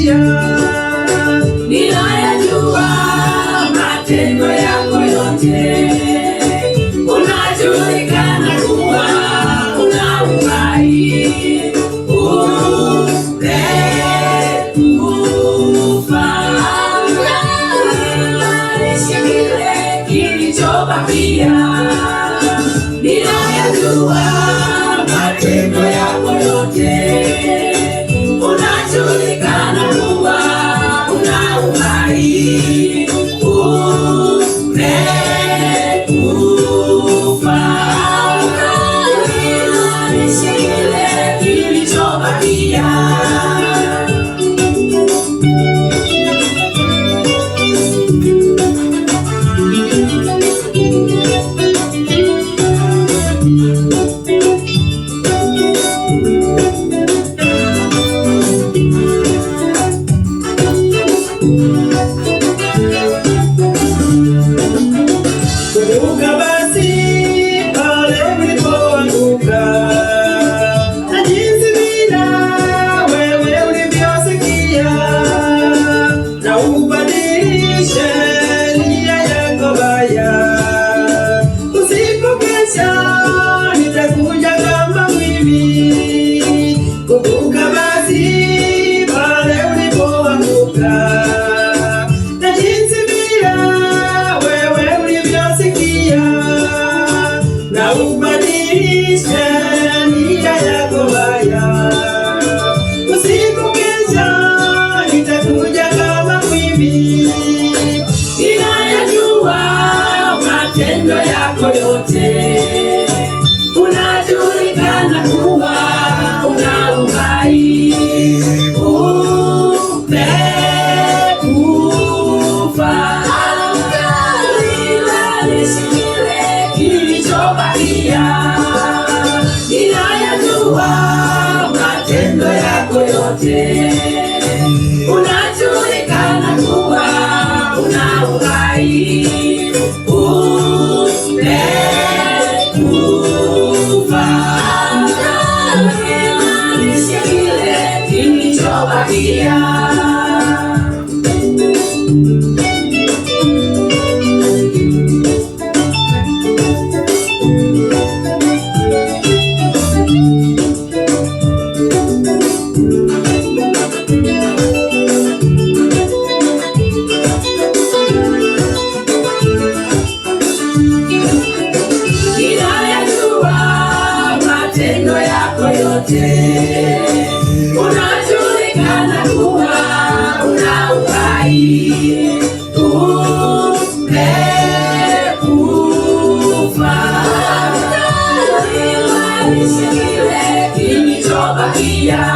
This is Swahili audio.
kilichobakia. Ninayajua matendo yako yote, unajulikana kuwa una uhai, umekufa. Uimarishe kile kilichobakia. Ninayajua matendo yako yote, unajulikana kuwa una uhai, umekufa. Uimarishe kile kilichobakia. Kumbuka basi pale ulipoanguka, na jinsi vile wewe ulivyosikia, na ubadilishe nia yako baya. Usipokesha nitakuja kama mwivi. Kumbuka basi pale ulipoanguka, na jinsi vile wewe ulivyosikia, na ubadilishe nia yako baya. Usipokesha nitakuja kama mwivi. Ninayajua matendo yako yote, unajulikana kuwa una uhai, umekufa. Uimarishe kile kilichobakia. Ninayajua matendo yako yote, unajulikana kuwa una uhai, umekufa. Uimarishe kile kilichobakia. Ninayajua matendo yako yote, unajulikana kuwa una uhai, umekufa. Uimarishe kile kilichobakia.